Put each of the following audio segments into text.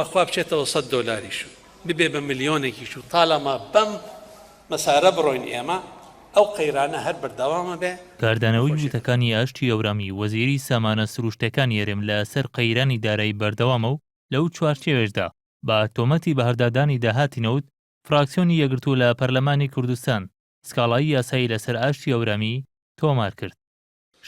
بەخوا بچێتەوە سەت دۆلاریش و ببێ بە ملیۆنێکیش و تالەما بەم مەسارە بڕۆین ئێمە ئەو قەیرانە هەر بەردەوام ئەبێ. کاردانەوەی نەخۆشیەکە. وتەکانی ئاشتی هەورامی وەزیری سامانە سروشتەکانی هەرێم لە سەر قەیرانی دارایی بەردەوامە و لەو چوارچێوەیەشدا بە تۆمەتی بەهەردادانی داهاتی نەوت فراکسیۆنی یەکگرتوو لە پەرلەمانی کوردستان سکاڵای یاسایی لەسەر ئاشتی هەورامی تۆمار کرد.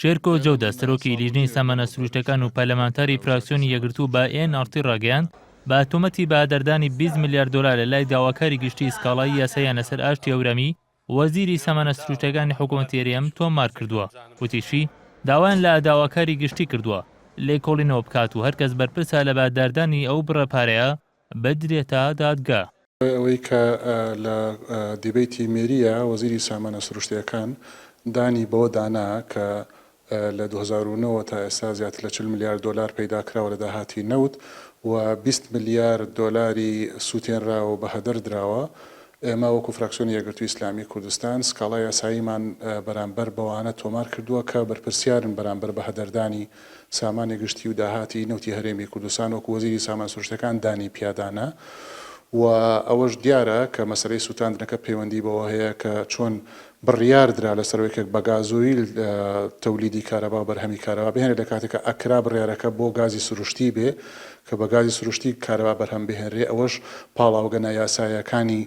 شێرکۆ جەودە، سەرۆکی لیژنەی سامانە سروشتەکان و پەرلەمانتاری فراکسیۆنی یەکگرتوو بە ئێن ئاڕ تی ڕاگەیاند، بە تۆمەتی بەهەدەردانی 20 ملیار دۆلار لە لای داواکاری گشتی سکاڵای یاساییان لەسەر ئاشتی هەورامی وەزیری سامانە سروشتەکانی حکومەتی هەرێم تۆمار کردووە. وتیشی، داوایان لە داواکاری گشتی کردووە لێکۆڵینەوە بکات و هەرکەس بەرپرسە لە بەهەدەردانی ئەو بڕە پارەیە بدرێتە دادگا. دوای ئەوەی کە لە دیبەیتی مێرییە وەزیری سامانە سروشتییەکان دانی بەوە دانا کە لە 2009 وە تا ئێستا زیاتر لە 40 ملیار دۆلار پەیدا کراوە لە داهاتی نەوت و 20 ملیار دۆلاری سووتێنراوە و بە هەدەر دراوە، ئێمە وەکو فراکسیۆنی یەکگرتووی ئیسلامی کوردستان سکاڵای یاساییمان بەرامبەر بەوانە تۆمار کردووە کە بەرپرسیارن بەرامبەر بە هەدەردانی سامانی گشتی و داهاتی نەوتی هەرێمی کوردستان وەکو وەزیری سامان سروشتەکان دانی پیادانا و ئەوەش دیارە کە مەسەلەی سوتاندنەکە پەیوەندی بەوە هەیە کە چۆن بڕیار درا لەسەر ئەوەی کە بە گازۆیل تەولیدی کارەبا و بەرهەمی کارەبا بهێنرێت لە کاتێکا ئەکرا بڕیارەکە بۆ گازی سروشتی بێ کە بە گازی سروشتی کارەبا بەرهەم بهێنرێ ئەوەش پاڵاوگە نایاسایەکانی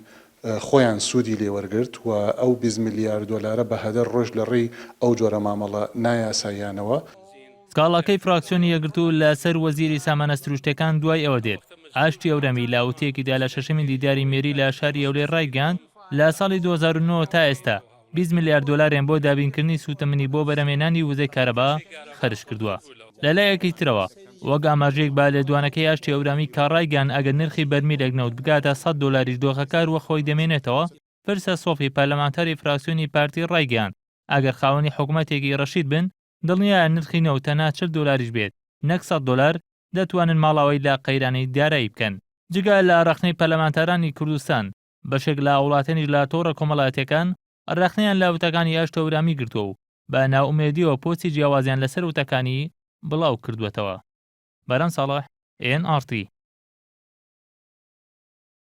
خۆیان سوودی لێ وەرگرت و ئەو 20 ملیار دۆلارە بە هەدەر ڕۆیشت لە ڕێی ئەو جۆرە مامەڵە نایاساییانەوە. سکاڵاکەی فراکسیۆنی یەکگرتوو لە سەر وەزیری سامانە سروشتیەکان دوای ئەوە دێت، ئاشتی هەورامی لە وتەیەکیدا لە شەشەمین دیداری مێری لە شاری هەولێر ڕایگەیاند، لە ساڵی 2009 تا ئێستا 20 ملیار دۆلاریان بۆ دابینکردنی سووتەمەنی بۆ بەرهەمهێنانی وزەی کارەبا خەرج کردووە. لە لایەکی ترەوە، وەک ئاماژەیەک بە لێدوانەکەی ئاشتی هەورامی کە ڕایگەیاند ئەگەر نرخی بەرمیلێک نەوت بگاتە 100 دۆلاریش دۆخەکە هەر وەک خۆی دەمێنێتەوە، پرسە سۆفی پەرلەمانتاری فراکسیۆنی پارتی ڕایگەیاند ئەگەر خاوەنی حکومەتێکی ڕەشید بن دڵنیایە نرخی نەوت تەنها 40 دۆلاریش بێت نەک 100 دۆلار دەتوانن ماڵاوای لە قەیرانی دارایی بکەن. جگە لە ڕەخنەی پەرلەمانتارانی کوردستان، بەشێک لە وڵاتانیش لە تۆڕە کۆمەڵایەتیەکان ڕەخنەیان لە وتەکانی ئاشتی هەورامی گرتووە و بە نائومێدیەوە پۆستی جیاوازیان لەسەر وتەکانی بڵاو کردووەتەوە. باران ساڵح، ئێن ئاڕ تی.